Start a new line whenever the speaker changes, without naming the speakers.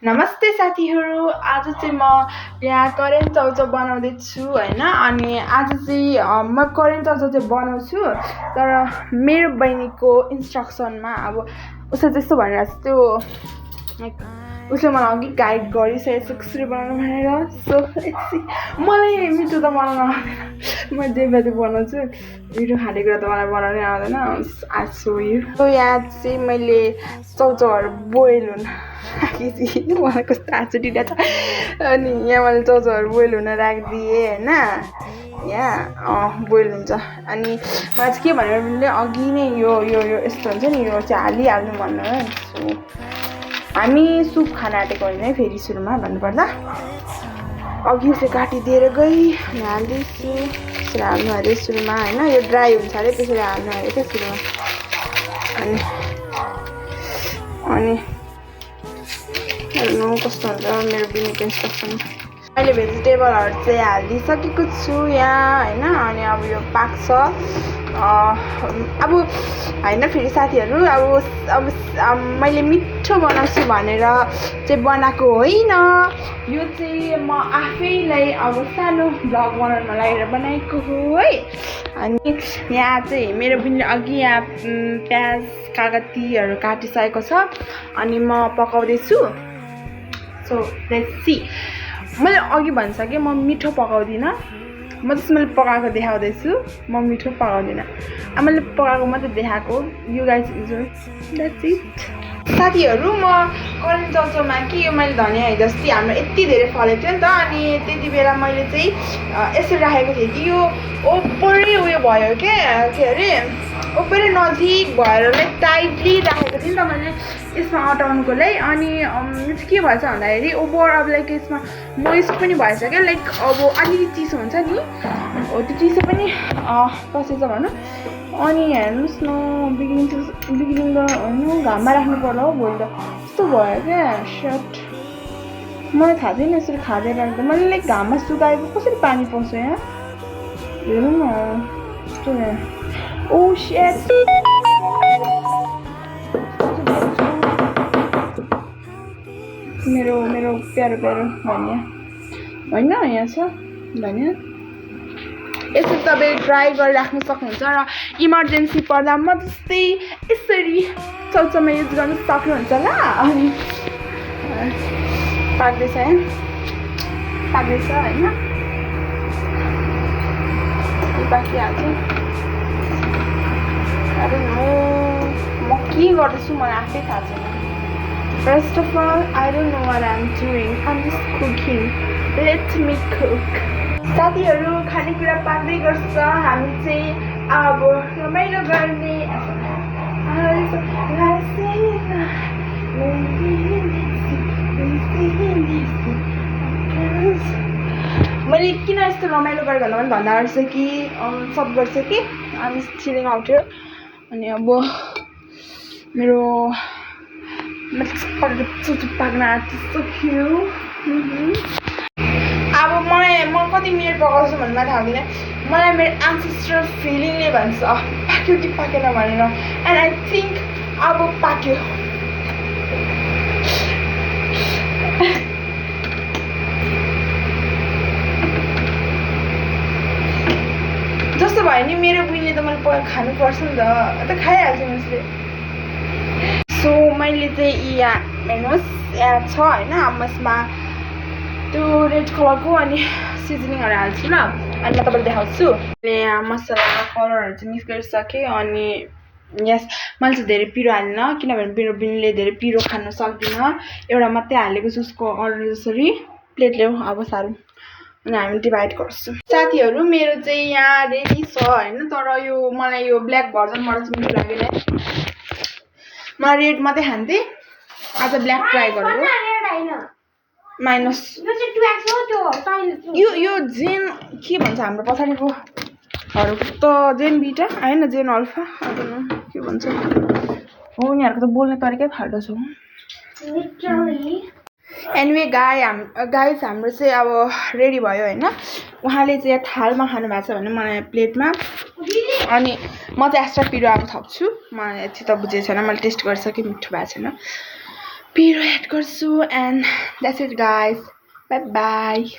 नमस्ते साथीहरू। आज चाहिँ म यहाँ करेन्ट चाउचाउ बनाउँदैछु हैन। अनि आज चाहिँ म करेन्ट चाउचाउ चाहिँ बनाउँछु, तर मेरो बहिनीको इन्स्ट्रक्सनमा अब उसले त्यस्तो भनेर त्यो उसले मलाई अघि गाइड गरिसकेको कसरी बनाउनु भनेर। सो मलाई मिठो त बनाउन आउँदैन, म जे बाजे बनाउँछु। मिठो खानेकुरा त मलाई बनाउनै आउँदैन। आज सो यहाँ चाहिँ मैले चाउचाउहरू बोइल हुन मलाई कस्तो आँसु दिइरहेको छ। अनि यहाँ मैले चाउचाउहरू बोइल हुन राखिदिएँ हैन। यहाँ बोइल हुन्छ। अनि मलाई चाहिँ के भनेर भने अघि नै यो यो यो यस्तो हुन्छ नि, यो चाहिँ हालिहाल्नु भन्नु है। सो हामी सुप खान आँटेको होइन है। फेरि सुरुमा भन्नुपर्दा अघि उसले काटिदिएर गई अनि हाल्दैछु। त्यसरी हाल्नु अरे सुरुमा होइन, यो ड्राई हुन्छ अरे त्यसरी हाल्नु अरे क्या सुरुमा। अनि हेर्नु कस्तो हुन्छ मेरो बिनीको इन्स्ट्रक्सन। मैले भेजिटेबलहरू चाहिँ हालिदिइसकेको छु यहाँ होइन। अनि अब यो पाक्छ अब होइन। फेरि साथीहरू अब मैले मिठो बनाउँछु भनेर चाहिँ बनाएको होइन। यो चाहिँ म आफैलाई अब सानो भ्लग बनाउन लागेर बनाएको हो है। अनि यहाँ चाहिँ मेरो बहिनीले अघि यहाँ प्याज कागतीहरू काटिसकेको छ अनि म पकाउँदैछु। So let's see. मैले अघि भनिसकेँ म मिठो पकाउँदिनँ। म जस्तो मैले पकाएको देखाउँदैछु, म मिठो पकाउँदिनँ। अब मैले पकाएको मात्रै देखाएको। You guys enjoy, that's it. साथीहरू म करेन्ट चाउचाउमा कि यो मैले धनियाँ हिजोअस्ति हाम्रो यति धेरै फलेको थियो नि त। अनि त्यति बेला मैले चाहिँ यसरी राखेको थिएँ कि यो ओपरै उयो भयो के अरे ओपरै नजिक भएर लाइक टाइटली राखेको थिएँ नि त मैले यसमा अटाउनुको लागि। अनि यो चाहिँ के भएछ भन्दाखेरि ओभर अब लाइक यसमा मोइस्ट पनि भएछ क्या। लाइक अब अलिकति चिसो हुन्छ नि, हो त्यो चिसो पनि पसेछ भनौँ। अनि हेर्नुहोस् न बिग्रिँदो होइन, घाममा राख्नु पर्ला हो भोलि त। यस्तो भयो क्या सर्ट। मलाई थाहा छैन यसरी खाँदै राख्दा। मैले लाइक घाममा सुकाएको कसरी पानी पाउँछ यहाँ हेर्नु न। यस्तो ओ सेट। मेरो प्यारो धनियाँ होइन, यहाँ छ धनियाँ। यसरी तपाईँ ट्राई गरेर राख्नु सक्नुहुन्छ र इमर्जेन्सी पर्दा म जस्तै यसरी चाउचाउमा युज गर्नु सक्नुहुन्छ ल। अनि पाक्दैछ होइन, पाकिहाल्छ। अरे म के गर्दैछु मलाई आफै थाहा छैन। First of all, I don't know what I'm doing. I'm just cooking. Let me cook. साथीहरू खानेकुरा पाक्दै गर्छ। हामी चाहिँ अब रमाइलो गर्ने। मैले किन यस्तो रमाइलो गरेँ भन्दा रहेछ कि सब गर्छ कि हामी चिलिङ आउट हियर। अनि अब मेरो पाक्न आँटिसक्यो। अब म कति मिनट पकाउँछु भन्ने थाहा हुँदैन। मलाई मेरो एन्सेस्ट्रल फिलिङले भन्छ पाक्यो कि पाकेन भनेर। एन्ड आई थिङ्क अब पाक्यो। जस्तो भयो नि मेरो बुइले त मैले पकाएर खानुपर्छ नि त खाइहाल्छु उसले। सो मैले चाहिँ यहाँ हेर्नुहोस् यहाँ छ होइन। अब यसमा त्यो रेड कलरको अनि सिजनिङहरू हाल्छु ल। अनि म तपाईँलाई देखाउँछु। मैले यहाँ मसला कलरहरू चाहिँ मिक्स गरिसकेँ। अनि यस मैले चाहिँ धेरै पिरो हालिनँ किनभने मेरो बिनले धेरै पिरो खान सक्दिनँ। एउटा मात्रै हालेको छु उसको अर्डर जसरी। प्लेट ल्याऊ अब साह्रो। अनि हामी डिभाइड गर्छौँ। साथीहरू मेरो चाहिँ यहाँ रेडी छ होइन। तर यो मलाई यो ब्ल्याक भर्जनबाट चाहिँ मिठो लागेन। म रेड मात्रै खान्थेँ, आज ब्ल्याक ट्राई गरेको। माइनस यो जेन के भन्छ हाम्रो पछाडिकोहरू त जेन बिटा होइन, जेन अल्फा के भन्छ हो। उनीहरूको त बोल्ने तरिकै फाल्टो छ। एनिवे गाइस हाम्रो चाहिँ अब रेडी भयो होइन। उहाँले चाहिँ थालमा खानु भएको छ भने मलाई प्लेटमा। अनि म चाहिँ एक्स्ट्रा पिरो अब थप्छु। मलाई यति त बुझेको छैन, मैले टेस्ट गरिसकेँ मिठो भएको छैन। पिरो एड गर्छु and that's it guys by by